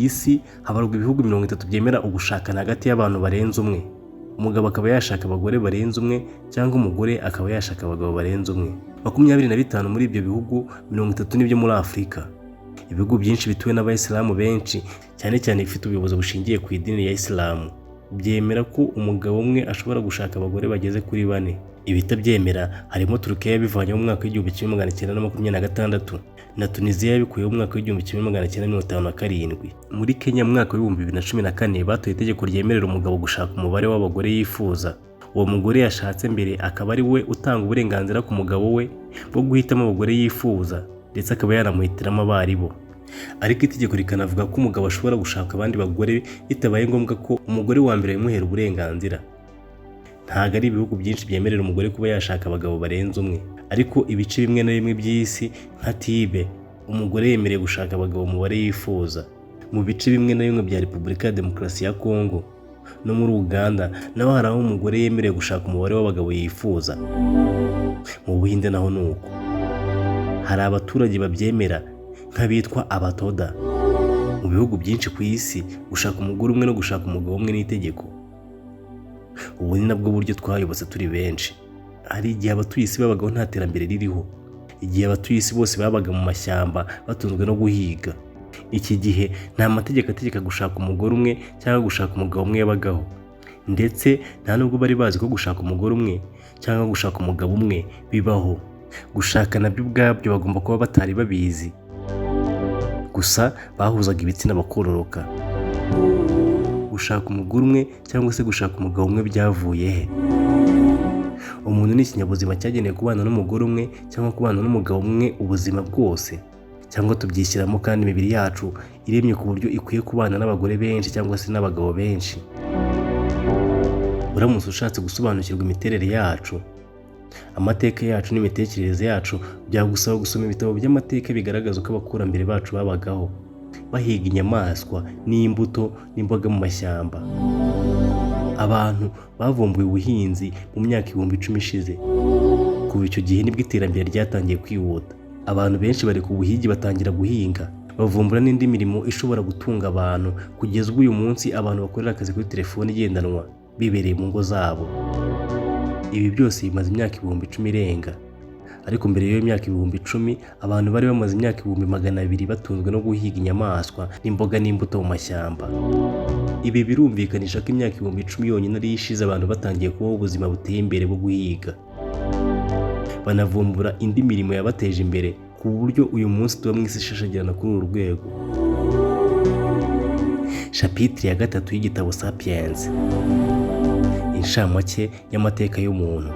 Isi habarwa ibihugu 30 byemera ugushakana hagati y'abantu barenze umwe, umugabo akaba yashaka abagore barenze umwe cyangwa umugore akaba yashaka abagabo barenze umwe. 25 muri ibyo bihugu 30 nibyo muri Afurika. Ibihugu byinshi bituwe n'Abayisilamu benshi, cyane cyane ibifite ubuyobozi bushingiye ku idini ya Isilamu, byemera ko umugabo umwe ashobora gushaka abagore bageze kuri bane. Ibitabyemera harimo Turukiya yabivanyeho mu mwaka w'1926 na Tuniziya yabikuyeho mu mwaka w'1957. Muri Kenya mu mwaka w'2014 batoye itegeko ryemerera umugabo gushaka umubare w'abagore yifuza. Uwo mugore yashatse mbere akaba ari we utanga uburenganzira ku mugabo we bwo guhitamo abagore yifuza, ndetse akaba yanamuhitiramo abo ari bo. Ariko itegeko rikanavuga ko umugabo ashobora gushaka abandi bagore bitabaye ngombwa ko umugore wa mbere abimuhera uburenganzira. Ntabwo ari ibihugu byinshi byemerera umugore kuba yashaka abagabo barenze umwe, ariko ibice bimwe na bimwe by'isi nka Tibe, umugore yemerewe gushaka abagabo umubare yifuza. Mu bice bimwe na bimwe bya Repubulika ya Demokarasi ya Kongo no muri Uganda naho hari aho umugore yemerewe gushaka umubare w'abagabo yifuza. Mu Buhinde naho ni uko. Hari abaturage babyemera nk'abitwa Abatoda. Mu bihugu byinshi ku isi, gushaka umugore umwe no gushaka umugabo umwe ni itegeko. Ubu ni nabwo buryo twayobotse turi benshi. Hari igihe abatuye isi babagaho nta terambere ririho, igihe abatuye isi bose babaga mu mashyamba batunzwe no guhiga. Iki gihe nta mategeko ategeka gushaka umugore umwe cyangwa gushaka umugabo umwe yabagaho, ndetse nta nubwo bari bazi ko gushaka umugore umwe cyangwa gushaka umugabo umwe bibaho. Gushaka nabyo ubwabyo bagomba kuba batari babizi, gusa bahuzaga ibitsina bakororoka. Gushaka umugore umwe cyangwa se gushaka umugabo umwe byavuye he? Umuntu ni ikinyabuzima cyagenewe kubana n'umugore umwe cyangwa kubana n'umugabo umwe ubuzima bwose, cyangwa tubyishyiramo kandi imibiri yacu iremye ku buryo ikwiye kubana n'abagore benshi cyangwa se n'abagabo benshi. Uramutse ushatse gusobanukirwa imiterere yacu, amateka yacu n'imitekerereze yacu, byagusaba gusoma ibitabo by'amateka bigaragaza uko abakurambere bacu babagaho, bahiga inyamaswa n'imbuto n'imboga mu mashyamba. Abantu bavumbuye ubuhinzi mu myaka 10,000 ishize. Kuva icyo gihe nibwo iterambere ryatangiye kwihuta. Abantu benshi bari ku buhigi batangira guhinga, bavumbura n'indi mirimo ishobora gutunga abantu, kugeza ubwo uyu munsi abantu bakorera akazi kuri telefoni igendanwa bibereye mu ngo zabo. Ibi byose bimaze imyaka 10,000 irenga. Ariko mbere y'iyo myaka 10,000, abantu bari bamaze imyaka 200,000 batunzwe no guhiga inyamaswa n'imboga n'imbuto mu mashyamba. Ibi birumvikanisha ko imyaka 10,000 yonyine ariyo ishize abantu batangiye kubaho ubuzima buteye imbere bwo guhiga, banavumbura indi mirimo yabateje imbere ku buryo uyu munsi tuba mu isi ishashagirana kuri uru rwego. Chapitre ya gatatu y'igitabo Sapiens, inshamake y'amateka y'umuntu,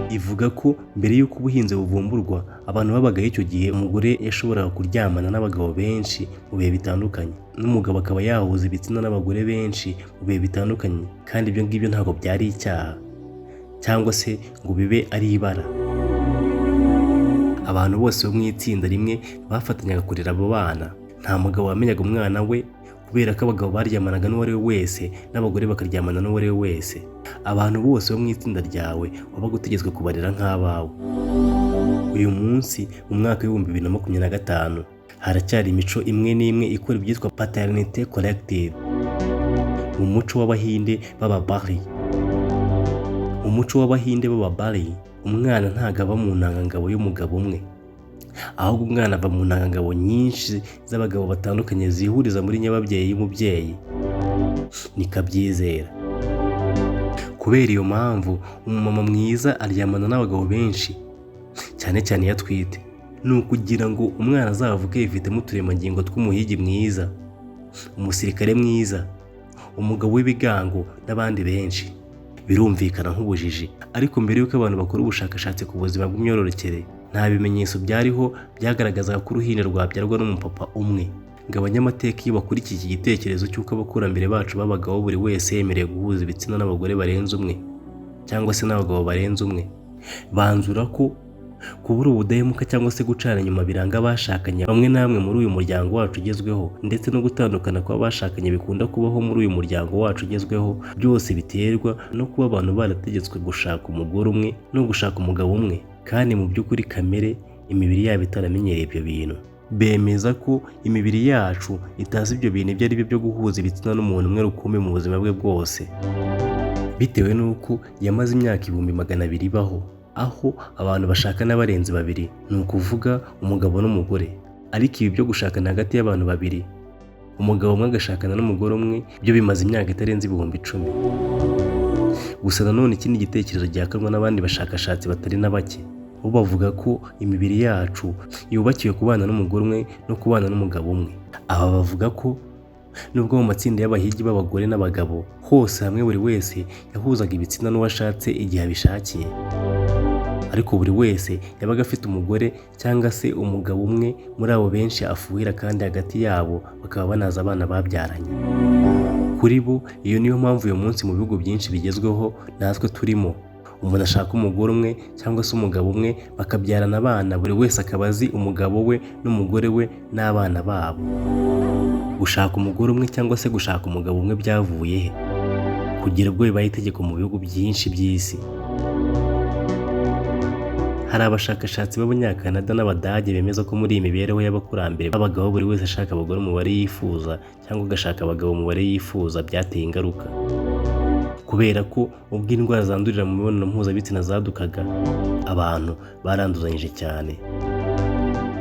ivuga ko mbere y'uko ubuhinzi buvumburwa, abantu babagaho icyo gihe umugore yashoboraga kuryamana n'abagabo benshi mu bihe bitandukanye, n'umugabo akaba yahuza ibitsina n'abagore benshi mu bihe bitandukanye, kandi ibyo ngibyo ntabwo byari icyaha cyangwa se ngo bibe ari ibara. Abantu bose bo mu itsinda rimwe bafatanyaga kurera abo bana. Nta mugabo wamenyaga umwana we, kubera ko abagabo baryamanaga n'uwo ari we wese n'abagore bakaryamana n'uwo ari we wese. Abantu bose bo mu itsinda ryawe wabaga utegetswe kubarera nk'abawe. Uyu munsi mu mwaka w'2025 haracyari imico imwe n'imwe ikora ibyitwa paternité collective. Mu muco w'Abahinde b'Ababari, mu muco w'Abahinde b'Ababari, umwana ntabwo ava mu ntangangabo y'umugabo umwe, ahubwo umwana ava mu ntangangabo nyinshi z'abagabo batandukanye zihuriza muri nyababyeyi y'umubyeyi. Nikabyizera. Kubera iyo mpamvu, umumama mwiza aryamana n'abagabo benshi, cyane cyane iyo atwite. Ni ukugira ngo umwana azavuke yifitemo uturemangingo tw'umuhigi mwiza, umusirikare mwiza, umugabo w'ibigango n'abandi benshi. Birumvikana nk'ubujiji, ariko mbere y'uko abantu bakora ubushakashatsi ku buzima bw'imyororokere, nta bimenyetso byariho byagaragazaga ko uruhinja rwabyarwa n'umupapa umwe. Ngo abanyamateka iyo bakurikiye iki gitekerezo cy'uko abakurambere bacu babagaho buri wese yemerewe guhuza ibitsina n'abagore barenze umwe cyangwa se n'abagabo barenze umwe, banzura ko kubura ubudahemuka cyangwa se gucana inyuma biranga abashakanye bamwe na bamwe muri uyu muryango wacu ugezweho, ndetse no gutandukana kw'abashakanye bikunda kubaho muri uyu muryango wacu ugezweho, byose biterwa no kuba abantu barategetswe gushaka umugore umwe no gushaka umugabo umwe, kandi mu by'ukuri kamere imibiri yabo itaramenyereye ibyo bintu. Bemeza ko imibiri yacu itazi ibyo bintu ibyo ari byo byo guhuza ibitsina n'umuntu umwe rukumbi mu buzima bwe bwose, bitewe n'uko yamaze imyaka 200,000 ibaho, aho abantu bashakana barenze babiri, ni ukuvuga umugabo n'umugore. Ariko ibi byo gushakana hagati y'abantu babiri, umugabo umwe agashakana n'umugore umwe, byo bimaze imyaka itarenze 10,000. Gusa nanone ikindi gitekerezo gihakanwa n'abandi bashakashatsi batari na bake, bo bavuga ko imibiri yacu yubakiwe kubana n'umugore umwe no kubana n'umugabo umwe. Aba bavuga ko nubwo mu matsinda y'abahigi b'abagore n'abagabo hose hamwe buri wese yahuzaga ibitsina n'uwashatse igihe abishakiye, ariko buri wese yabaga afite umugore cyangwa se umugabo umwe muri abo benshi afuhira, kandi hagati yabo bakaba banazi abana babyaranye. Kuri bo iyo niyo mpamvu uyu munsi mu bihugu byinshi bigezweho natwe turimo, umuntu ashaka umugore umwe cyangwa se umugabo umwe bakabyarana abana, buri wese akaba azi umugabo we n'umugore we n'abana babo. Gushaka umugore umwe cyangwa se gushaka umugabo umwe byavuye he kugera ubwo bibaye itegeko mu bihugu byinshi by'isi? Hari abashakashatsi b'Abanyakanada n'Abadage bemeza ko muri iyi mibereho y'abakurambere b'abagabo buri wese ashaka abagore umubare yifuza cyangwa agashaka abagabo umubare yifuza byateye ingaruka, kubera ko ubwo indwara zandurira mu mibonano mpuzabitsina zadukaga, abantu baranduzanyije cyane.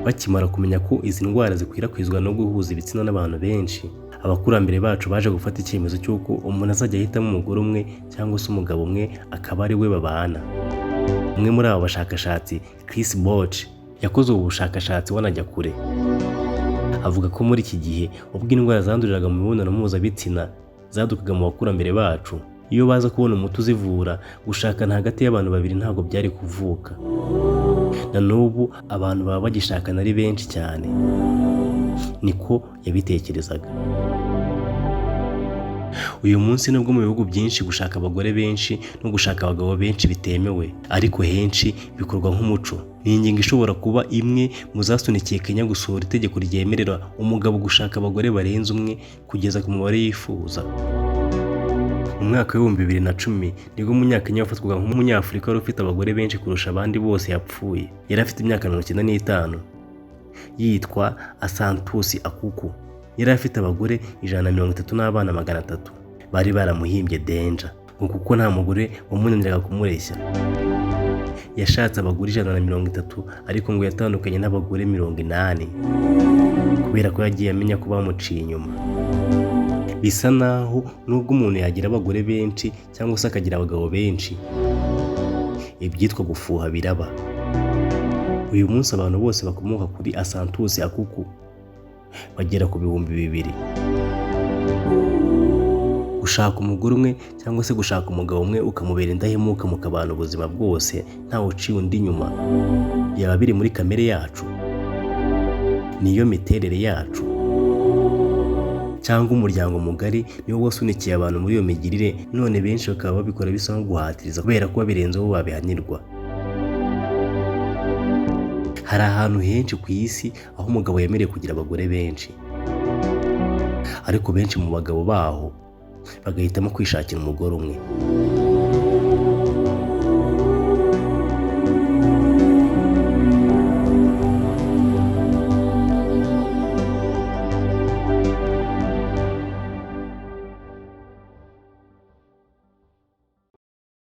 Bakimara kumenya ko izi ndwara zikwirakwizwa no guhuza ibitsina n'abantu benshi, abakurambere bacu baje gufata icyemezo cy'uko umuntu azajya ahitamo umugore umwe cyangwa se umugabo umwe akaba ari we babana. Umwe muri aba bashakashatsi, Chris Boch, yakoze ubu bushakashatsi wanajya kure. Avuga ko muri iki gihe ubwo indwara zanduriraga mu mibonano mpuzabitsina zadukaga mu bakurambere bacu, iyo baza kubona umuti uzivura, gushakana hagati y'abantu babiri ntabwo byari kuvuka. Na n'ubu abantu baba bagishakana ari benshi cyane, niko yabitekerezaga. Uyu munsi nubwo mu bihugu byinshi gushaka abagore benshi no gushaka abagabo benshi bitemewe, ariko henshi bikorwa nk'umuco. Ni ingingo ishobora kuba imwe mu zasunikiye Kenya gusohora itegeko ryemerera umugabo gushaka abagore barenze umwe kugeza ku mubare yifuza. Mu mwaka w'2010 nibwo Umunyakenya wafatwaga nk'umunyafurika wari ufite abagore benshi kurusha abandi bose yapfuye. Yari afite imyaka 95, yitwa Asantusi Akuku. Yari afite abagore 130 n'abana 300. Bari baramuhimbye Danger ngo kuko nta mugore wamunaniraga kumureshya. Yashatse abagore 130, ariko ngo yatandukanye n'abagore 80 kubera ko yagiye amenya ko bamuciye inyuma. Bisa naho nubwo umuntu yagira abagore benshi cyangwa se akagira abagabo benshi, ibyitwa gufuha biraba. Uyu munsi abantu bose bakomoka kuri Asantusi Akuku bagera ku 2000. Gushaka umugore umwe cyangwa se gushaka umugabo umwe ukamubera indahemuka mukabana ubuzima bwose ntawe uciye undi inyuma, byaba biri muri kamere yacu, niyo miterere yacu, cyangwa umuryango mugari niwo wasunikiye abantu muri iyo migirire, none benshi bakaba babikora bisa nko guhatiriza kubera ko babirenzeho babihanirwa. Hari ahantu henshi ku isi aho umugabo yemerewe kugira abagore benshi, ariko benshi mu bagabo baho bagahitamo kwishakira umugore umwe.